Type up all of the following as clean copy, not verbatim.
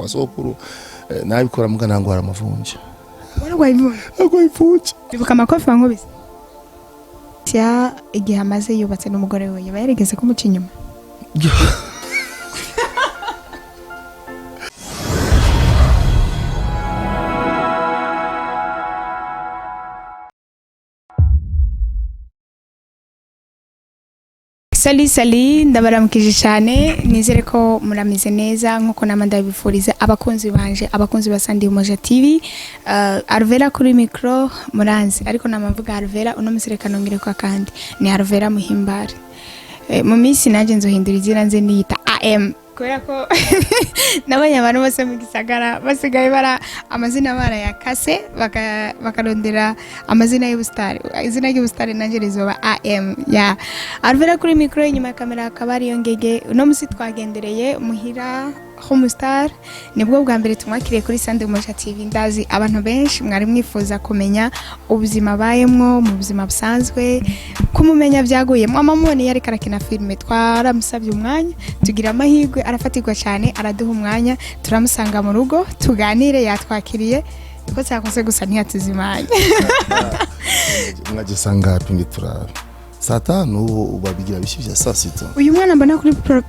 Kwa sokuru nabikora muga nangwara amavunja. Warwaye imvunja? Arwaye imvunja. Ibuka amakofi wankubise. Ya igihe amaze yubatse n'umugore we yaba yarigeze kumuca inyuma? Sali sali, ndabaramukije cyane, nizere ko murameze neza nkuko nama ndabifuriza abakunzi banje, abakunzi ba Sandy Umoja TV. Arvera kuri micro muranzi, ariko nama mvuga Arvera uno musore kanongere kwa kandi ni Arvera Muhimbare. Mu minsi nanjye nzohindura izina nze niyita AM kubera ko nabonye abantu bose mu gisagara basigaye bara amazina barayakase bakarondera amazina y'ubusitari. Izina ry'ubusitari nanjye rizoba AM ya Arvera kuri mikoro, inyuma ya kamera akaba ariyo ngege. Uno musi twagendereye muhira h'umustar, nibwo bwa mbere tumwakiriye kuri Sunday Umoja TV. Ndazi abantu benshi mwari mwifuza kumenya ubuzima abayemwo mu buzima busanzwe, kumumenya byaguye mama mubonye yariko arakina filime. Twaramusabye umwanya, tugira amahirwe arafatirwa cyane, araduha umwanya, turamusanga mu rugo tuganire, yatwakiriye ko cyakoze gusa ntiyatuzimanye. Mwaje saa ngapi nge turabe? Saa tanu ubu babigira bishyi vya saa sita. Uyu mwana mbona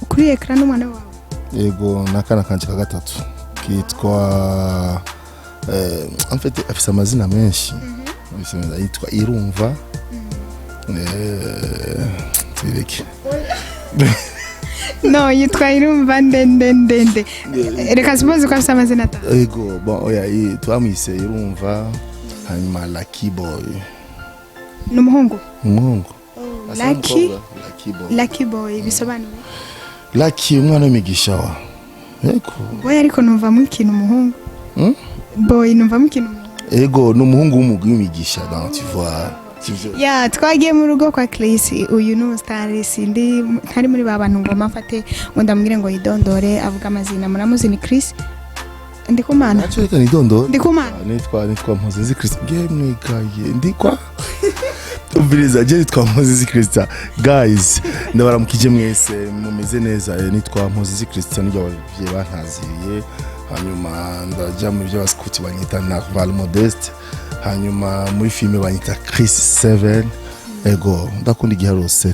kuri ekara n'umwana wawe? Yego, n'akana kanje ka gatatu kitwa en fait afise amazina menshi. Yitwa Irumva. Tubireke. No, yitwa Irumva ndende ndende, reka simuzi ko afise amazina atanu. Yego, bon, oya, twamwise Irumva, hanyuma Lucky Boy. Ni umuhungu? Umuhungu. Asa Lucky? n'umukobwa. Lucky Boy. Lucky Boy bisobanuye? Lucky, umwana w'imigisha wa. Yego. Boy ariko numvamo ikintu umuhungu. Hmm? Boy numvamo ikintu umuhungu. Ego, ni umuhungu w'umugwi w'imigisha, donc tu vois. Sivyo? Ya twagiye mu rugo kwa Chris, uyu ni umusitari, sindi ntari muri ba bantu ngoma mfate ngo ndamubwire ngo yidondore avuga amazina. Muramuzi ni Chris Ndikumana. Nacho reka nidondore. Ndikumana. Nitwa Mpozenzi Christian. Ngemwe gaye ndikwa. Umviriza, je nitwa Mpozenzi Christian. Guys, ndabaramukije mwese mumeze neza. Nitwa Mpozenzi Christian, niryo abavyeyi bantaziriye. Hanyuma ndaja mu by'abaskuti banyita Narval Modeste. Hanyuma muri filime banyita Chris 7. Ego, ndakunda igiharuro 7,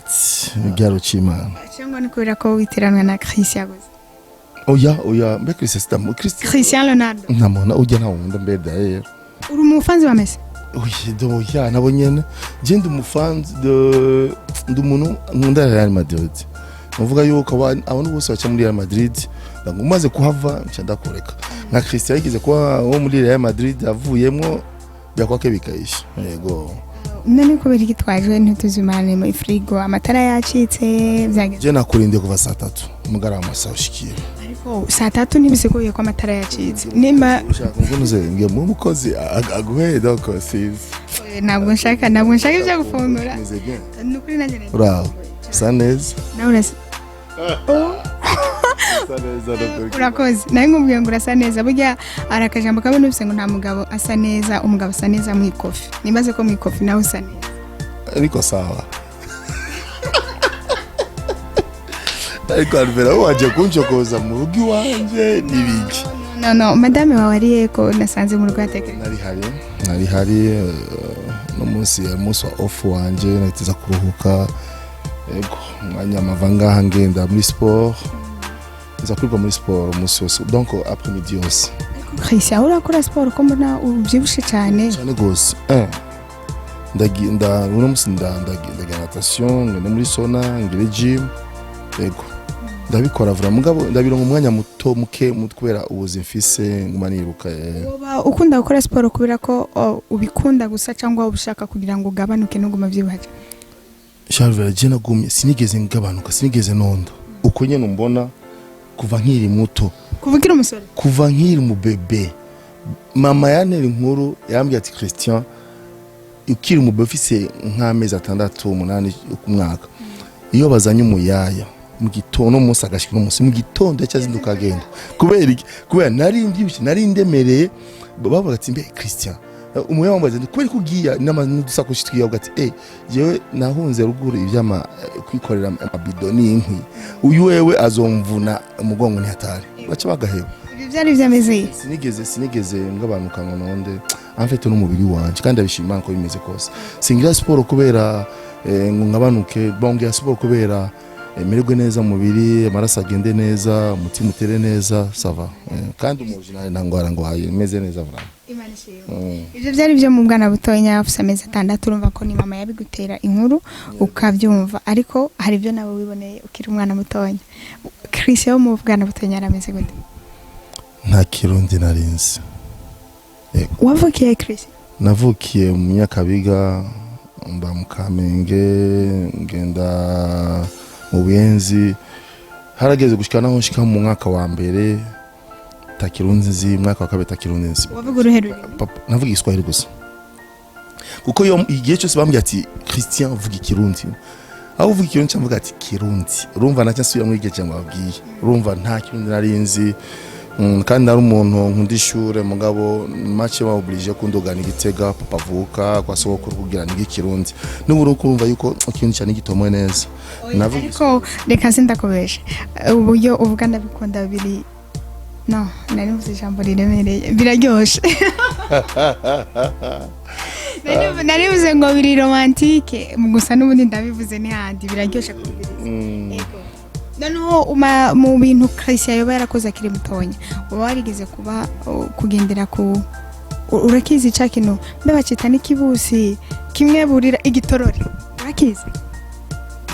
igiharuro c'Imana. Cyangwa ni kubera ko witiranwa na Chris yaguze? Oya, oya, mbe Chris sitamu Chris. Christian Leonardo. Ntamubona ujya ntawundi mbe d'ailleurs. Uri umufanzi wa Messi? Oya, oya, nabo nyene. Je ndi umufanzi de ndi umuntu nkunda Real Madrid. Nuvuga yuko abantu bose baca muri Real Madrid, ngo umaze kuhava nca ndakureka. Nka Christian yigeze kuba wo muri Real Madrid avuyemwo byakwake bikayisha. Yego. None kubera iki twaje ntituzimane mu frigo, amatara yacitse byageze? Je nakurindiye kuva saa tatu mugara amasaha ushikiye. Ariko saa tatu ntibisiguye ko amatara yacitse nimba Ushaka ngo nuze ngiye mu mukozi aguhe donc sizi. Ntabwo nshaka ibyo gufungura. Meze bien. Ni ukuri nanjye nari- Uraho. Sa neza. Nawe urasa. Sa neza nukuri. Urakoze, nawe nkubwiye ngo urasa neza. Burya hari akajambo kamwe numvise ngo nta mugabo asa neza, umugabo asa neza mu ikofi. Nibaze ko mu ikofi nawe usa neza. Ariko sawa, ariko Alvera waje kuncokoza mu rugo iwanje n'ibiki? No no, madame wawe ari yeko nasanze mu rugo yatekereje. Nari hari no munsi yari umunsi wa off wanje, nahiteza kuruhuka. Ego, umwanya mava ngaha ngenda muri sport, nza kwiga muri sport umunsi wose, donc après midi yose. Christian, urakora siporo ko mbona ubyibushe cyane? Cyane gose. Ndagira uno munsi ndagira natation, ngende muri sauna, ngire gym. Ego, ndabikora vura, mugabo ndabironka umwanya muto muke kubera ubuzi mfise nguma niruka. Woba ukunda gukora siporo kubera ko ubikunda gusa cyangwa ubishaka kugira ngo ugabanuke ntuguma ubyibuha cyane? Charles, je nagumye, sinigeze ngabanuka, sinigeze nonda uko nyene umbona kuva nkiri muto. Kuva ukiri umusore? Kuva nkiri mu bebe. Mama yantera inkuru, yambwiye ati: "Christian, ukiri mu bebe ufise nk'amezi 6, 8 ku mwaka, iyo bazanye umuyaya mu gitondo, umunsi agashika uno munsi mu gitondo yacazinduka agenda." Kubera iki? Kubera nari mbyibushye, nari ndemereye. Bavuga ati: "Mbe Christian Umuya wambaze nti kubera ko ugiye n'udusakoshi twiwe, avuga ati: "Jewe nahunze ruguru ivyama kwikorera amabido n'inkwi, uyu wewe azomvuna umugongo, ntihatari." Baca bagaheba. Ibyo byari byameze. Sinigeze ngabanuka ngo nonde, en fait n'umubiri wanje, kandi ndabishima Imana ko bimeze kose. Singira siporo kubera ngo ngabanuke. Bongera siporo kubera mererwe neza mu mubiri, amaraso agende neza, umutima utere neza, ça va. Kandi umuji nta ngwara ngwaye, meze neza vraiment. Imana ishimwe. Ibyo byari byo mu bwana butonya, ufite amezi 6. Urumva ko ni mama yabigutera inkuru ukabyumva, ariko hari ibyo nawe wiboneye ukiri umwana mutonya. Christian wo mu bwana butonya arameze gute? Nta Kirundi narinzi. Wavukiye, Christian? Navukiye mu Nyakabiga, mba mu Kamenge, ngenda mu Buyenzi. Harageze gushika naho nshika mu mwaka wa mbere takirundi nzi, mwaka wa kabiri takirundi nzi. Wavuga uruhe rurimi? Papa, navuga Igiswahili gusa, kuko iyo igihe cyose bambwiye ati: "Christian, vuga Ikirundi." Aho uvuga Ikirundi cyangwa ati Kirundi, urumva nacyo nsubira muri iryo jambo babwiye. Urumva nta Kirundi nari nzi. Kandi nari umuntu nkunda ishure, mugabo make ba obligé kundugana Igitega, papa avuka kwa sogokuru, kugira nige Ikirundi. N'ubu uri kumva yuko Ikirundi cyane gitomoye neza. Navuga Ariko reka sindakubesha, uburyo uvuga ndabikunda, biri no nari mvuze ijambo riremereye, biraryoshe. Nari mvuze ngo biri romantique gusa, n'ubundi ndabivuze n'ihandi, biraryoshe kumviriza. Ego. Noneho mu bintu Christian yoba yarakoze akiri mutonya, uba warigeze kuba kugendera ku urakizi ca kintu mbe bacita n'ikibusi kimwe burira igitorori, urakizi?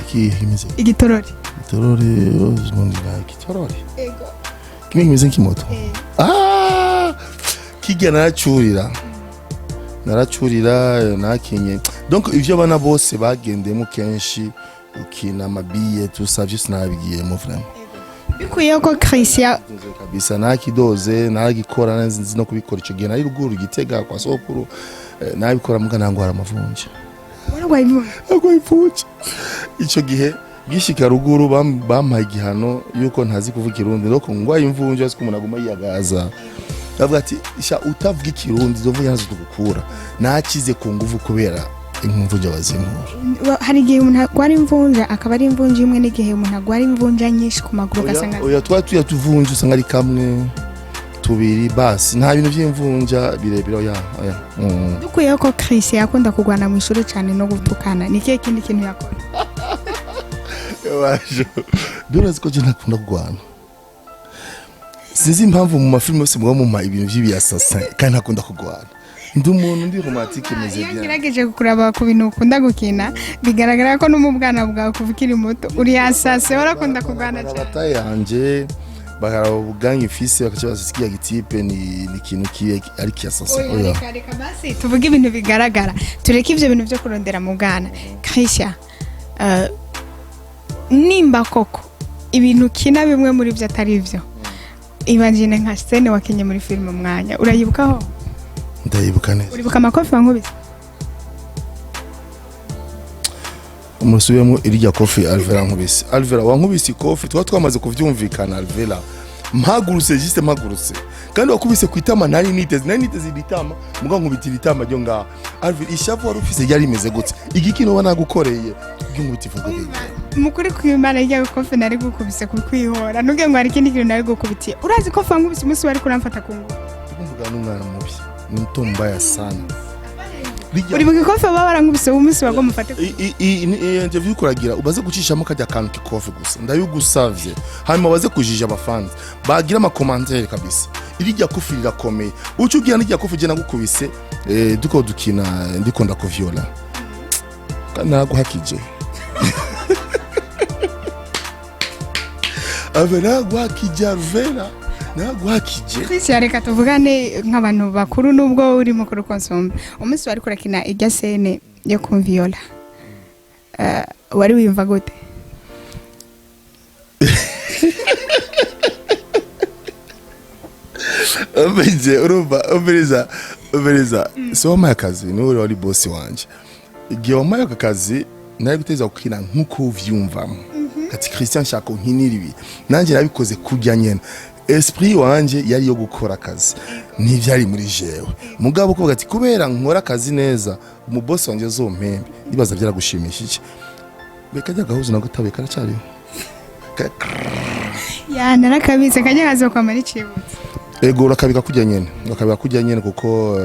Iki kimeze? Igitorori. Igitorori, ubundi igitorori. Ego. Kimwe kimeze nk'imoto. Ah, kijya naracurira, naracurira, nakinye. Donc ivyo abana bose bagendemo kenshi, ukina amabiye, tout ça, vyose narabigiyemo vraiment. Bikwiye ko Christian Kabisa nakidoze, naragikora, nzi no kubikora. Ico gihe nari ruguru Gitega kwa sokuru, nabikora muga nangwara amavunja. Warwaye imvunja? Agwaye imvunja. Ico gihe gishika ruguru bampaye igihano yuko ntazi kuvuga Ikirundi, donc ngwaye imvunja, siko umuntu aguma yiyagaza. Bavuga ati: "Sha, utavuga Ikirundi izo mvunja nazo tugukura." Nakize ku nguvu kubera imvunja bazinkura. Hari igihe umuntu agwara imvunja akaba ari imvunja imwe, n'igihe umuntu agwara imvunja nyinshi ku maguru ugasanga Oya, twa tuya tuvunja usanga ari kamwe, tubiri, basi. Nta bintu by'imvunja birebire, oya oya. Dukwiye ko Christian yakunda kurwana mu ishuri cyane no gutukana, ni ikihe kindi kintu yakora? Wajo birazi ko je ntakunda kurwana. Sinzi impamvu mu mafilime yose muba mumpa ibintu vy'ibiyassassin, kandi ntakunda kurwana. Ndi umuntu ndi romantique, meze Iyo bien. ngerageje kuraba ku bintu ukunda gukina, bigaragara ko no mu bwana bwawe, kuva ukiri muto, uri yasase, warakunda kurwana cyane. Bataye yanje bakaraba ubwangi mfise, bakaca baza kiya gitype ni ikintu ki ari kiyassassin. Oya, Oya. reka reka basi tuvuge ibintu bigaragara, tureke ivyo bintu byo kurondera mu bwana. Christian, nimba koko ibintu ukina bimwe muri byo atari byo, imagine nka scène wakinye muri filime Umwanya, urayibukaho? Ndayibuka neza. Uribuka amakofi wankubise? Musubiyemo irya kofi Alvera nkubise. Alvera wankubise ikofi, tuba twamaze kuvyumvikana. Alvera mpagurutse, juste mpagurutse, kandi wakubise ku itama. Nari niteze iri tama, muga nkubita iri tama ryo ngaha. Alvera, ishavu wari ufise ryari rimeze gute? Igiki noba nagukoreye ry'unkubita ivuga? Mukuri kw'Imana, irya kofi nari gukubise ku kwihora, ntuge ngo hari ikindi kintu nari gukubitiye. Urazi ko wankubise umunsi wari kuramfata ku ngufu? Tukumvuga n'umwana mubi, ni mtu mbaya sana. Uribuka ikofi baba barankubise uwo munsi wagomba ufate? Interview kuragira ubaze gucishamo kajya kantu k'ikofi gusa, ndabigusavye, hanyuma baze kujija abafanzi bagira amacommentaires kabisa. Irirya kofi rirakomeye. Uca ubwira n'irya kofi je nagukubise, duko dukina ndiko ndakuvyola, kandi naraguhakije ave, naraguhakije Alvera, naraguhakije. Christian, reka tuvugane nk'abantu bakuru, nubwo uri mukuru konsomba. Umunsi wari kurakina irya scène yo kumviola, wari wiyumva gute? Umvirize, urumva, umviriza, umviriza. Si wampaye akazi, niwe wari bosi wanje. Igihe wampaye aka kazi, nari guteza gukina nk'uko uvyumvamo, ati: "Christian, nshaka unkinire ibi." Nanjye nabikoze kurya nyene. Esprit wanje yari yo gukora akazi, ntivyari muri jewe. Mugabo kuvuga ati kubera nkora akazi neza, umubosi wanje azompembe, ndibaza byaragushimishije. Beka gahuzu nako tabe karacyariho. Ya, narakabitse, kajya kazokwamara icibutso. Ego, urakabika kujya nyene, urakabika kujya nyene, kuko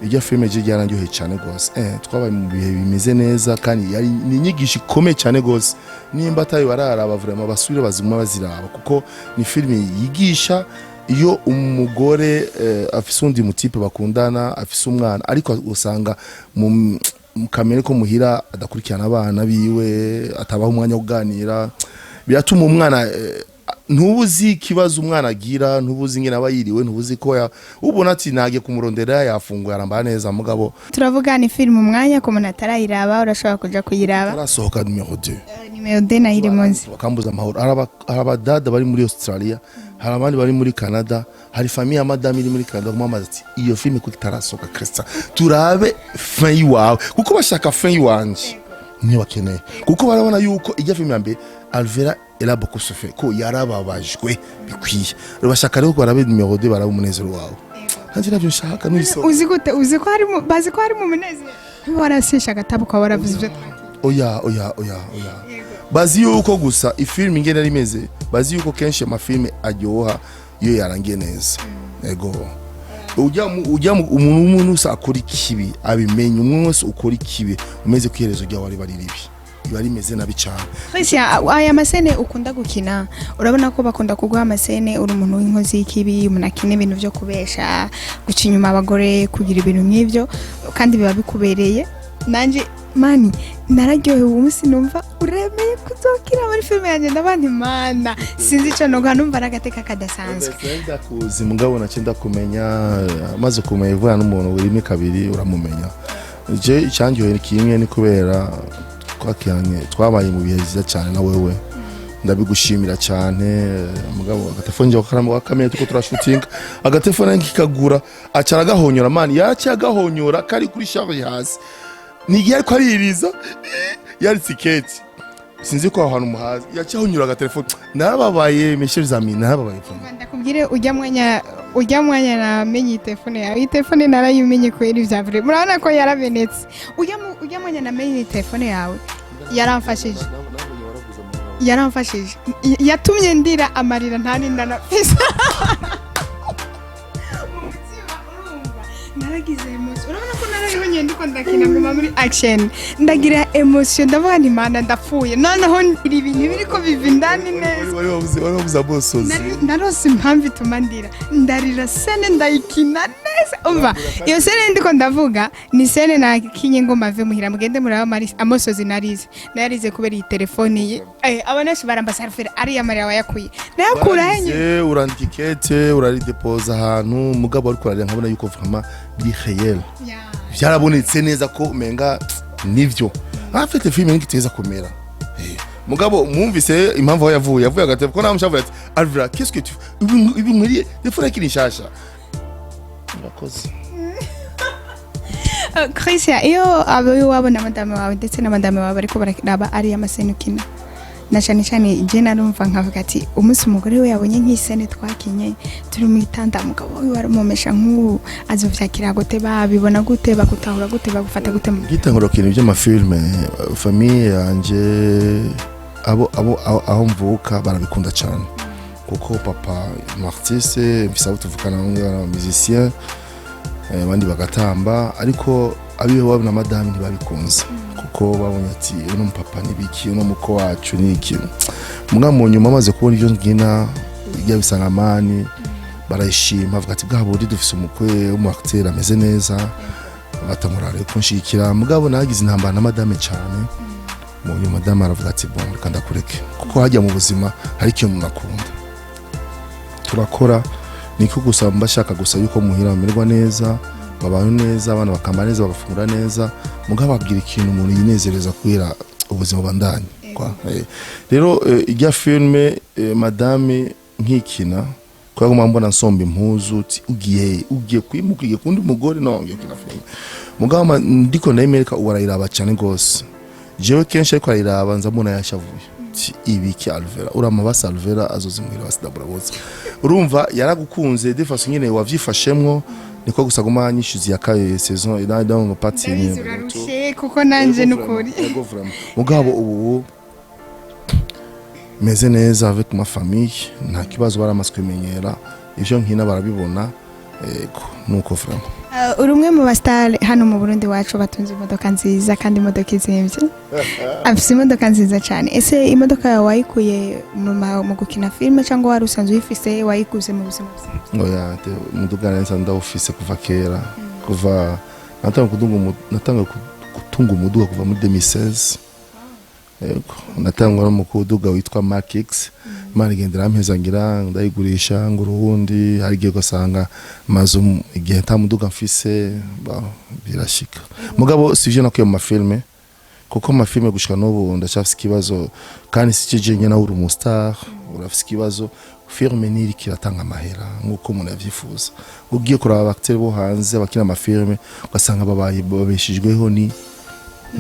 irya filime je ryaranryoheye cyane gose. Twabaye mu bihe bimeze neza, kandi yari ni inyigisho ikomeye cyane gose. Nimba atari bararaba, vraiment basubire baziguma baziraba, kuko ni filime yigisha iyo umugore afise undi mutipe bakundana, afise umwana, ariko usanga mu kamere ko muhira adakurikirana abana biwe, atabaha umwanya wo kuganira, biratuma umwana ntubuzi ikibazo umwana agira, ntubuzi ingene aba yiriwe, ntubuzi ko ya ubona ati nagiye kumurondera, yafunguye, arambara neza, mugabo Turavuga ni filime, umwanya ku muntu atarayiraba urashobora kuja kuyiraba. Arasohoka numéro 2. Numéro 2 nayo iri munsi. Bakambuza amahoro. Hari abadada bari muri Australia, hari abandi bari muri Canada, hari famille ya madame iri muri Canada, kumamaza ati iyo filime kuko itarasohoka, Christian, turabe fin yiwawe, kuko bashaka fin yiwanje, niyo bakeneye, kuko barabona yuko ijya filime ya mbere Alvera elle a beaucoup souffert, ko yarababajwe bikwiye. Rero bashaka rero ko barabe numéro 2, barabe umunezero wawe. Nanjye navyo nshaka n'ibisoko. Uzi gute? Uzi ko harimo, bazi ko harimo umunezero? Warasesha agatabo ukaba waravuze ibyo twakiye. Oya, oya, oya, oya, bazi yuko gusa ifilime ingene ari imeze, bazi yuko kenshi amafilime aryoha iyo yarangiye neza. Ego, ujya mu umuntu wese akora ikibi abimenye, umuntu wese ukora ikibi umeze ko iherezo ryawe riba ari ribi, riba rimeze nabi cyane. Christian, aya masene ukunda gukina, urabona ko bakunda kuguha amasene uri umuntu w'inkozi y'ikibi, umuntu akina ibintu byo kubesha, guca inyuma abagore, kugira ibintu nk'ibyo, kandi biba bikubereye. Nanjye mani nararyohewe umunsi numva uremeye kuzokira muri filime yanjye, ndabona Imana sinzi icyo nuga numva ari agateka kadasanzwe. Ndakuzi, mugabo nacyo ndakumenya. Maze kumenya ivugana n'umuntu rimwe kabiri uramumenya. Je icyangiwe kimwe ni kubera twakiranye, twabaye mu bihe byiza cyane na wewe, ndabigushimira cyane. Mugabo agatelefone njye wakaramo wakamenya tuko turashutinga, agatelefone kikagura acara agahonyora, mani yaciye agahonyora kari kuri charge hasi, nigihe ariko aririza yari tiketi, sinzi ko aho hantu muhazi, yaciye ahonyora agatelefone. Narababaye, mes chers amis, narababaye vraiment. Ndakubwire, ujya mwanya namenye iyi telefone yawe, iyi telefone narayimenye kubera ibya vrai, murabona ko yaramenetse. Ujya mwanya namenye iyi telefone yawe yaramfashije, yaramfashije, yatumye ndira amarira nta n'inda nafise mu mutima. Urumva naragize émotion, urabona ko nararibonye ndiko ndakina, nguma muri action, ndagira émotion, ndavuga nti Mana, ndapfuye noneho, ndira ibintu biriko biva indani neza. Wari wabuze amosozi. Narose impamvu ituma ndira, ndarira scène ndayikina neza. Umva, iyo scène ndiko ndavuga ni scène nakinye ngo mave muhira, mugende muraba amosozi narize, nayarize kubera iyi telefone ye. Abantu benshi barambasa Alfred, ariya marira wayakuye, nayakura henye. Warize, urandika ikete, uraridepoza ahantu, mugabo ariko urarira nkabona yuko vraiment biri réel, byarabonetse neza ko umenga nivyo en fait filime nigiteza kumera. Mugabo mwumvise impamvu aho yavuye agatebo ko namushavuye ati Alvira, qu'est-ce que tu ibi nkwiriye telefone akiri nshasha, urakoze. Christian, iyo abo iwabo na madame wawe ndetse na madame wawe bariko bararaba ariya masene ukina, na cyane cyane je narumva nkavuga ati umunsi umugore we yabonye nk'isene twakinye turi mu itanda, mugabo we waramumesha nk'ubu, azovyakira gute? Babibona gute? Bagutahura gute? Bagufata gute? Ngitangura gukina iby'amafilme, famille yanje, abo aho mvuka barabikunda cyane, kuko papa ni artiste, mfise abo tuvukana bamwe bari musicien, abandi bagatamba, ariko abiwe na madame ntibabikunze, kuko babonye ati uno mupapa nibiki, uno muko wacu niki. Muga mu nyuma amaze kubona ibyo nkina bijya bisangamani, barayishima, avuga ati bwa bundi dufise umukwe w'umu acteur ameze neza, batamura rero kunshigikira. Mugabo nagize intambara na madame cyane. Mu nyuma madame aravuga ati bon, reka ndakureke, kuko hajya mu buzima hari ikintu umuntu akunda turakora, niko gusa mba shaka gusa yuko muhira bamererwa neza, babana neza, abana bakambara neza, bagafungura neza, mugabo ababwira ikintu umuntu yinezereza kubera ubuzima bandanye kwa. Rero ijya filme, madame nkikina kubera ko mbona nsomba impuzu uti ugiye kwimuka, ugiye kundi mugore, no ngiye kina filme. Mugabo ndiko ndayimereka ubu arayiraba cyane gose, jewe kenshi ariko arayiraba nza mbona yashavuye. Ati, ibiki Alvera, uramabasa Alvera azozimuhira basidabura bose. Urumva yaragukunze de façon nyene wavyifashemwo, niko gusa guma nyishuzi ya kaye saison et donc partie. Ndabizi urarushe kuko nanje nukuri. Yego, vraiment. Mugabo ubu meze neza avec ma famille, nta kibazo, baramaze kumenyera ivyo nkina, barabibona. Yego, nuko vraiment. Uri umwe mu ba star hano mu Burundi wacu batunze imodoka nziza kandi imodoka izimvye. Afise imodoka nziza cyane. Ese imodoka yawe wayikuye mu gukina filime cyangwa wari usanzwe uyifise, wayiguze mu buzima busanzwe? Oya, umuduga neza ndawufise kuva kera, kuva natanga gutunga umuduga kuva muri 2016. Yego, natangwa no mu kuduga witwa Mark X. Imana igenda irampeza, ngira ndayigurisha ngo uruwundi. Hari igihe ugasanga maze igihe nta muduga mfise, birashika. Mugabo sivyo nakuye mu mafilme, kuko mu mafilme gushika n'ubu ndacyafise ikibazo, kandi si cyo jenyine. Nawe uri umu star, urafise ikibazo. Filme ntiriko iratanga amahera nk'uko umuntu yavyifuza. Ugiye kuraba aba acteur bo hanze bakina amafilme, ugasanga babaye babeshejweho ni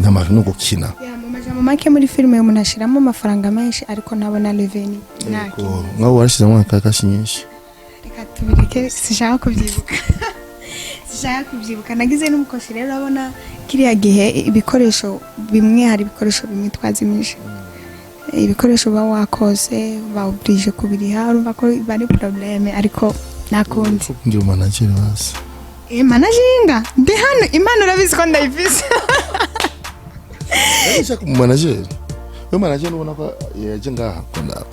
no gukina. Ya, mu majambo make, muri filime umuntu ashiramo amafaranga menshi ariko ntabona revenu, nta Yego, nkaho warashizemo akakashi nyinshi. Reka tubireke, sishaka kubyibuka, sishaka kubyibuka. Nagize n'umukosi rero, urabona kiriya gihe ibikoresho bimwe, hari ibikoresho bimwe twazimije, ibikoresho uba wakoze bawuburije kubiriha. Urumva ko biba ari problème, ariko nakundi. Ngira manager basi. Managinga ndi hano, impano urabizi ko ndayifise. Nshaka mu manager, we manager ubona ko yaje ngaha ko ndaba.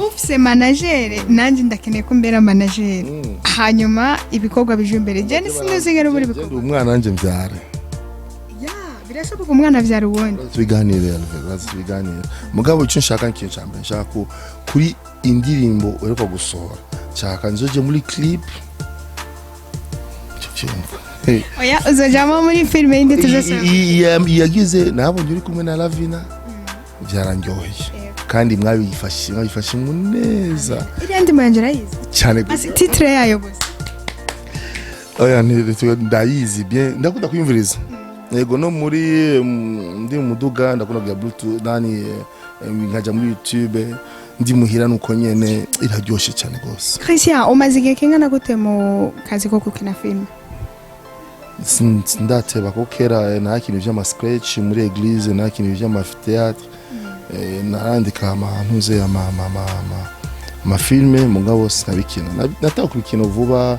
Ufise manager, nanjye ndakeneye ko mbera manager, hanyuma ibikorwa bije imbere. Je sinuzigera ubura Ndi ibikorwa. Umwana nanjye mbyare. Ya, birashoboka, umwana avyara uwundi. Tubiganire, Alvera, bazi tubiganire. Mugabo icyo nshaka ni ikintu cya mbere nshaka ko kuri indirimbo uheruka gusohora, nshaka nzoje muri clip. Icyo cyumva. Hey. Oya, uzojamo muri filime yindi tuzasaba. Yagize nabonye uri kumwe na Lavina, byarandyoheye kandi mwabifashemo neza. Iriya ndimo yanjye urayizi? Cyane. Asi titre yayo gusa. Oya, ndayizi bien, ndakunda kuyumviriza. Yego, no muri ndi mu muduga ndakunda kugira bluetooth nani, nkaja muri YouTube, ndi muhira nuko nyene, iraryoshe cyane rwose. Christian, umaze igihe kingana gute mu kazi ko gukina filime? Sindateba ko kera nakina ivy'ama sketch muri église, nakina ivy'ama théâtre, narandika amantuze ama filme, mugabo sinabikina. Nataka kubikina vuba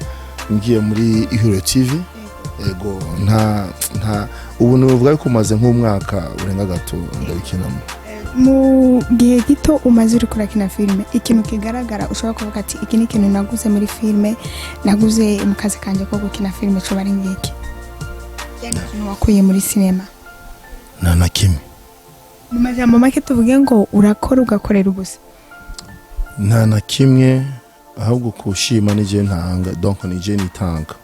ngiye muri Ihuriro TV. Ego, nta ubu nuvuga yuko umaze nk'umwaka urenga gato ndabikinamo. Mu gihe gito umaze uri kurakina filime, ikintu kigaragara ushobora kuvuga ati iki ni ikintu naguze muri filime, naguze mu kazi kanjye ko gukina filime, coba ari ngiki? Yani ikintu wakuye muri sinema. Nta na kimwe. Mu majambo make tuvuge ngo urakora ugakorera ubusa? Nta na kimwe, ahubwo kushima nije ntanga, donc nije nitanga,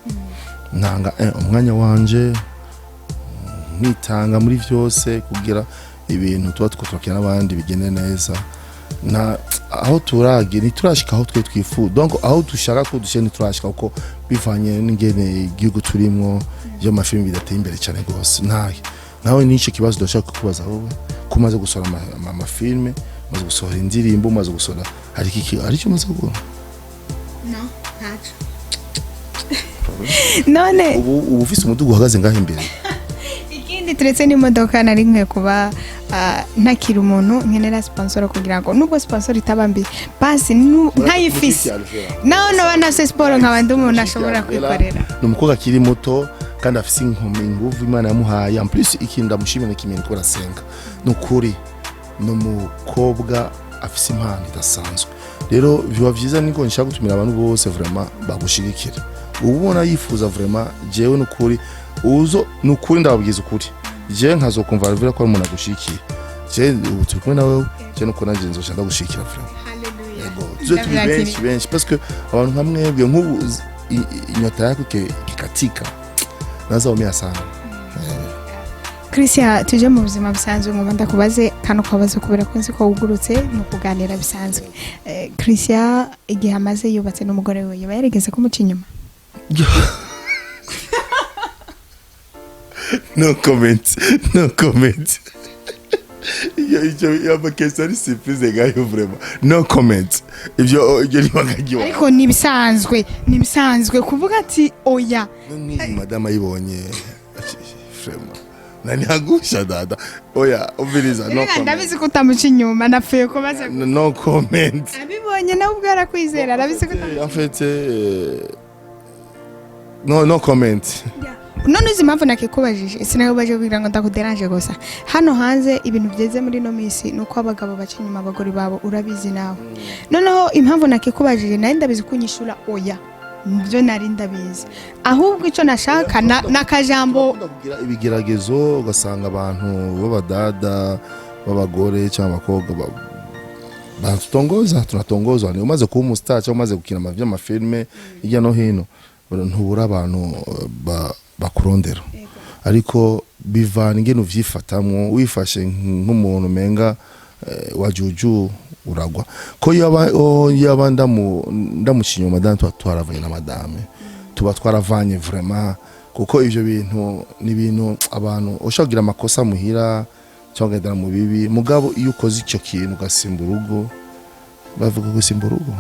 ntanga umwanya wanje, nitanga muri vyose kugira ibintu tuba twakira n'abandi bigende neza. Na aho turage ntiturashika aho twe twifuza, donc aho dushaka ko dushika ntiturashika, kuko bivanye n'ingene igihugu turimwo, ibyo amafilimi bidateye imbere cyane rwose. Ntahe nawe n'icyo kibazo ndashaka kukubaza wowe, ko umaze gusohora amafilme, umaze gusohora indirimbo, umaze gusohora, hari iki, hari icyo umaze gukora? No, ntaco. None Ubu ufise umuduga uhagaze ngaho imbere. Ikindi turetse n'imodoka, nari nkwiye kuba ntakiri umuntu nkenera sponsor, kugira ngo nubwo sponsor itaba mbi basi ntayifise, naho noba ntafise siporo, nkaba ndi umuntu ashobora kwikorera. Ni umukobwa akiri muto kandi afise inkumi, inguvu Imana yamuhaye. En plus, ikintu ndamushimira kimwe, ko arasenga. Ni ukuri, ni umukobwa afise impano idasanzwe. Rero biba byiza, niko nshaka gutumira abantu bose vraiment bagushigikira. Uba ubona yifuza vraiment, jewe nukuri uzo, nukuri ndababwiza ukuri, jewe nkazokumva Alvera ko ari umuntu agushigikiye. Jewe ubu turi kumwe nawe, jewe nuko nanjye nzoca ndagushigikira vraiment. Yego, tuze turi benshi benshi, parce que abantu nka mwebwe nk'ubu inyota yako ikikatika, nazaumia sana. Christian, tuje mu buzima busanzwe, ngo ndakubaze kano kabazo kubera ko nzi ko wugurutse mu kuganira bisanzwe. Christian, igihe amaze yubatse n'umugore we, yaba yarigeze kumuca inyuma? No comment, no comment. Iyo question ari surprise ngayo, vraiment no comment. Ibyo ni bagagiwa. Ariko nibisanzwe kuvuga ati oya. Nk'iyi madame ayibonye, vraiment naniagusha dada. Oya, umviriza, no Reka comment. Ndabizi ko utamuca inyuma, napfuye kubaza. No comment. Abibonye nawe ubwo arakwizera, arabizi ko utamuca. En fait, no comment. None uzi impamvu nakikubajije? Sinakubajije kugira ngo ndakuderanje gusa. Hano hanze ibintu byeze muri ino minsi ni uko abagabo baca inyuma abagore babo, urabizi nawe. Noneho impamvu nakikubajije, nari ndabizi ko unyishura oya, nibyo nari ndabizi. Ahubwo icyo nashaka n'akajambo. Turakunda kugira ibigeragezo, ugasanga abantu b'abadada, b'abagore cyangwa abakobwa batutongoza, tunatongozwa. Ni umaze kuba umustar cyangwa umaze gukina vy'amafilme hirya no hino, ntubura abantu bakurondera, ariko bivana ingene uvyifatamwo. Wifashe nk'umuntu umenga wa juju, uragwa ko yaba yaba ndamuca inyuma madame, tuba twaravanye na madame, tuba twaravanye vraiment, kuko ivyo bintu ni ibintu abantu ushobora kugira amakosa muhira cyangwa ukagendera mu bibi. Mugabo iyo ukoze icyo kintu ugasimba urugo, bavuga gusimba urugo.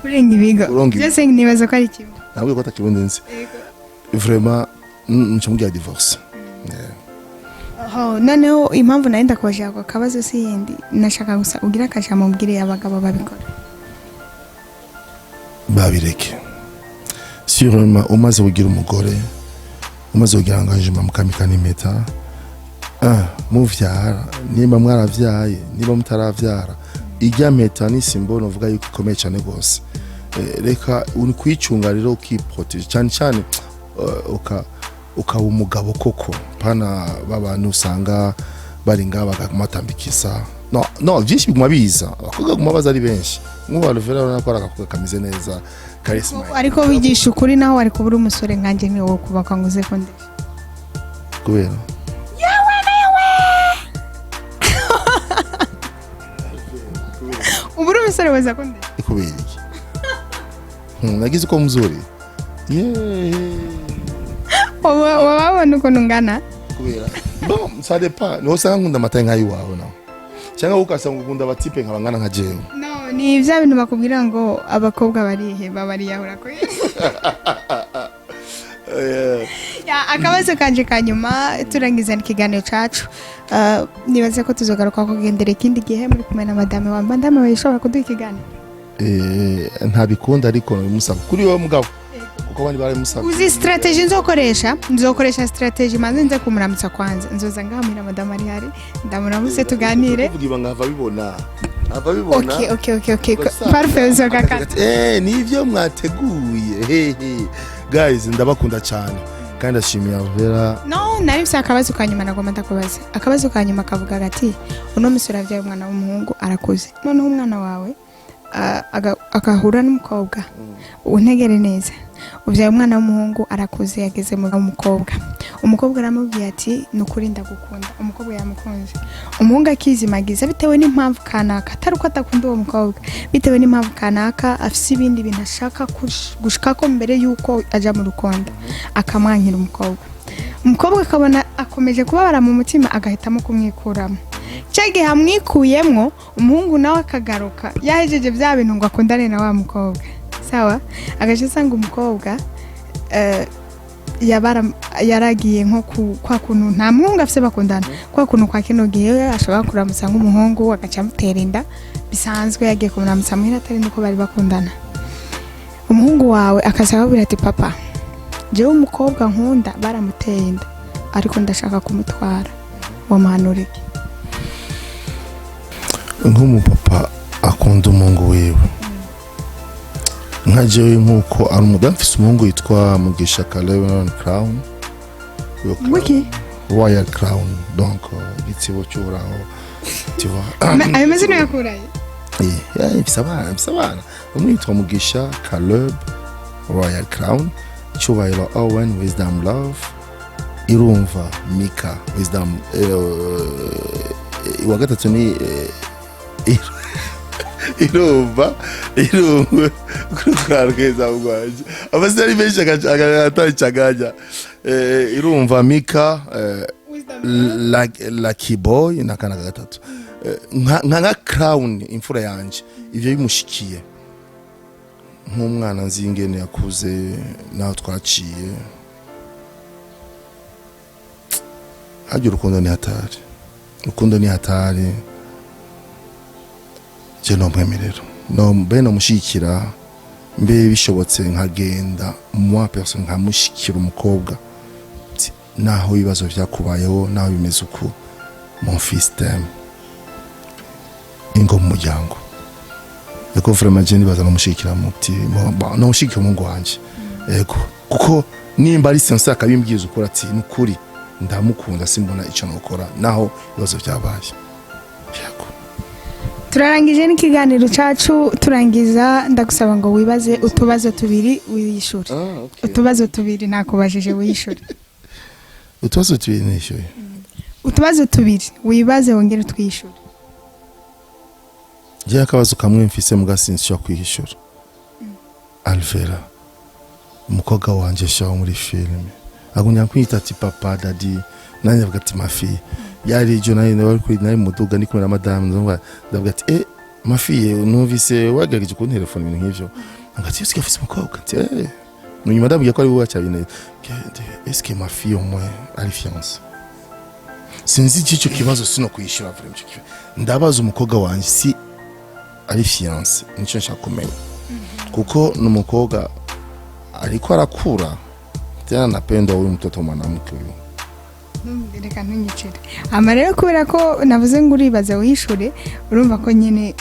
Kurenga ibigo. Kurenga ibigo. Byose nibaza ko ari kimwe. Ntabwo ko atakibundi nzi vraiment, nca mubwira divorce. Yeah. Oh, noneho impamvu nari ndakubajije ako kabazo si yindi, nashaka gusa ugira akajambo ubwire abagabo babikora. Babireke sûrement. Umaze kugira umugore, umaze kugira engagement, mukamikana impeta, muvyara, niba mwaravyaye, niba mutaravyara, irya mpeta ni symbole uvuga yuko ikomeye cyane rwose. Reka uri kwicunga rero, ukiprotege cyane cyane, ukaba umugabo koko, pana babantu usanga bari ngaha bakamatambikisa. No byinshi biguma biza, abakobwa baguma baza ari benshi. Nk'ubu Alvera urabona ko ari agakobwa kameze neza, charisma. Ariko wigisha ukuri, naho wari kubura umusore nkanjye ni wowe kubaka ngo uze kundesha. Kubera? Yewe newe, ubura umusore waza kundesha. Kubera iki? Nagize uko mzuri, yeah. Wababona ukuntu ngana. Kubera, bon, ça dépend, niho usanga nkunda amata nk'ayiwawe nawe, cyangwa ugasanga ukunda abatipe nkabangana nka jewe. No, ni bya bintu bakubwira ngo abakobwa bariheba, bariyahura ko. Ya, akabazo kanje ka nyuma turangiza ikiganiro cacu. Nibaze ko tuzogaruka kugendera ikindi gihe muri kumwe na madame wa madame wawe, ishobora kuduha ikiganiro. Ntabikunda, ariko bimusaba kuri wowe mugabo, kuko abandi barabimusaba. Uzi strategy nzokoresha? Nzokoresha strategy manze nze kumuramutsa kwanza. Nzoza ngahamira madame ari hari, ndamuramutse, tuganire. Kuvuga ibanga, ava bibona, ava bibona. Okay, parfait, uzogakata. Nivyo mwateguye. Hehe guys, ndabakunda cyane kandi ndashimiye Alvera. No, nari mfise akabazo ka nyuma nagomba ndakubaza. Akabazo ka nyuma kavuga gati: uno musore avyaye umwana w'umuhungu, arakuze. Noneho umwana wawe agahura n'umukobwa. Untegere neza, ubyaye umwana w'umuhungu, arakuze, yageze mu mukobwa. Umukobwa aramubwiye ati: "Ni ukuri ndagukunda." Umukobwa yamukunze, umuhungu akizimagiza bitewe n'impamvu kanaka, atari uko adakunda uwo mukobwa, bitewe n'impamvu kanaka, afise ibindi bintu ashaka gushikako mbere y'uko aja mu rukundo, akamwankira umukobwa. Umukobwa akabona akomeje kubabara mu mutima, agahitamo kumwikuramo. Cya gihe amwikuyemwo, umuhungu nawe akagaruka yahejeje bya bintu ngo akundane na wa mukobwa. Sawa, agace asanga umukobwa yaragiye nko kwa kuntu nta muhungu afise bakundana, kwa kuntu kwa kino gihe ashobora kuramutsa nk'umuhungu agaca amutera inda bisanzwe, yagiye kumuramutsa muhira atari nuko bari bakundana. Umuhungu wawe akaza akabwira ati: "Papa, jewe umukobwa nkunda baramuteye inda, ariko ndashaka kumutwara." Wamuhanura iki? Nk'umupapa akunda umuhungu wiwe nka jewe, nk'uko ari umudamu, mfise umuhungu yitwa Mugisha Caleb Crown. Uyo Crown- Wiki? Royal Crown, donc igitsibo cy'uraho, tu vois. Ayo mazina yakuraye? Mfise abana, umwe yitwa Mugisha Caleb Royal Crown, Cyubahiro Owen Wisdom Love, Irumva Mika Wisdom, uwa gatatu ni Irumva, Irumva kurarweza rwanje, amazina ari menshi atacaganya. Irumva Mika. Lucky Boy n'akana ka gatatu. Nka Crown, imfura yanje, ivyo bimushikiye nk'umwana nzi ingene yakuze naho twaciye harya. Urukundo ni hatari, urukundo ni hatari. Je nomwemerera, no mbe nomushigikira, mbe bishobotse nkagenda moi personne nkamushikira umukobwa. Ati, naho ibibazo vyakubayeho, naho bimeze uku, mon fils t'aime, ingo mu muryango. Ego, vraiment je nibaza nomushigikira muti nomushigikira umuhungu wanje. Ego, kuko nimba ari sincère akabimbwiza ukuri ati nukuri ndamukunda, simbona ico nokora naho ibibazo vyabaye. Yego. Turarangije n'ikiganiro cacu. Turangiza, ndagusaba ngo wibaze utubazo tubiri wiyishure. Ah, okay. Utubazo tubiri nakubajije wiyishure. Utubazo tubiri nishyuye? Utubazo tubiri wibaze wongere utwishure. Njyewe akabazo kamwe mfise muga sinshobora kwihishura. Alvera, umukobwa wanje shaho muri filime, agumya kwita ati papa, daddy, nanjye avuga ati ma fille. Yari ejo nari nari kuri nari mu muduga ndi kumwe na madame, ndumva ndavuga ati: "Eh, ma fille, numvise wagerageje kuntelefona," ibintu nk'ivyo. Avuga ati: "Est-ce que afise umukobwa?" Ati: "Eh." Nyuma ndabwiye ko ari wowe cyabine. Est-ce que ma fille au moins ari fiancée? Sinzi icyo kibazo, sino kwishyura vraiment ico kibazo. Ndabaza umukobwa wanje si ari fiancée, nicyo nshaka kumenya, kuko ni umukobwa ariko arakura tena, napenda huyu mtoto mwanamke huyu. Reka ntunyicire ama rero, kubera ko navuze ngo uribaza wishure, urumva ko nyine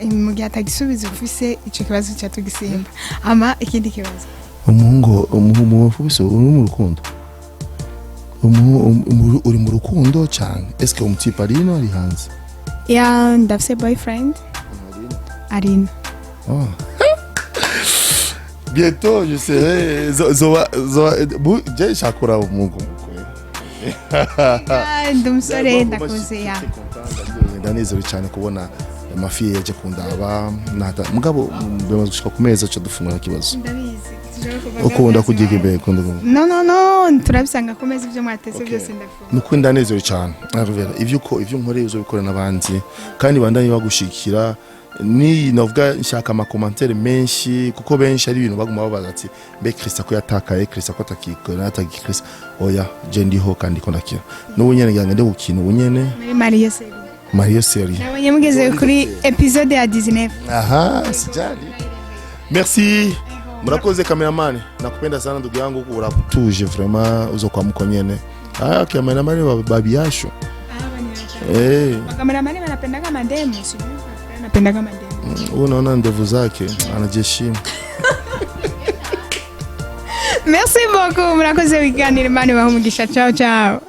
mu gihe atagisubizo ufise icyo kibazo cya tugisimba. Ama ikindi kibazo. Umuhungu, umuhungu ufise, uri mu rukundo? Uri mu rukundo cyane? Est-ce que umu type ari ino, ari hanze? Yeah, ndafise boyfriend arina. Oh. Bientôt je serai zoba zoba bu je shakura umuhungu. Ah, ndi umusore, ndakuze ya. Ndanezerewe cyane kubona ma fille yaje kundaba nata mugabo bimaze gushika ku meza cyo dufungura kibazo. Ndabizi. Ukunda kurya imbere, ukunda. No, no, no, turabisanga ku meza ibyo mwatetse byose, ndafunga. Nuko ndanezerewe cyane, Alvera, ivyo uko ivyo nkoreye uzobikora n'abandi kandi bandanye bagushikira. Ni navuga nshaka ama commentaires menshi, kuko benshi ari ibintu baguma babaza ati: "Mbe Christian ko yatakaye? Christian ko atakikora, ataki Christian?" Oya, je ndiho kandi ko ndakira n'ubu nyene, ngira ngo ndi gukina ubu nyene. Muri Mario série. Mario série. Nabonye mugeze kuri épisode ya 19. Aha, sijali. Merci, murakoze. Cameraman, nakupenda sana ndugu yangu, uratuje vraiment, uzokwamko nyene. Ah, cameraman babiyasho. Eh. Wakameramani wanapendaga mademu, sijui anapendaga mademu. Huyu unaona ndevu zake, anajiheshimu. Merci beaucoup, murakoze. Wiganira, Imana ibahe umugisha. Ciao ciao.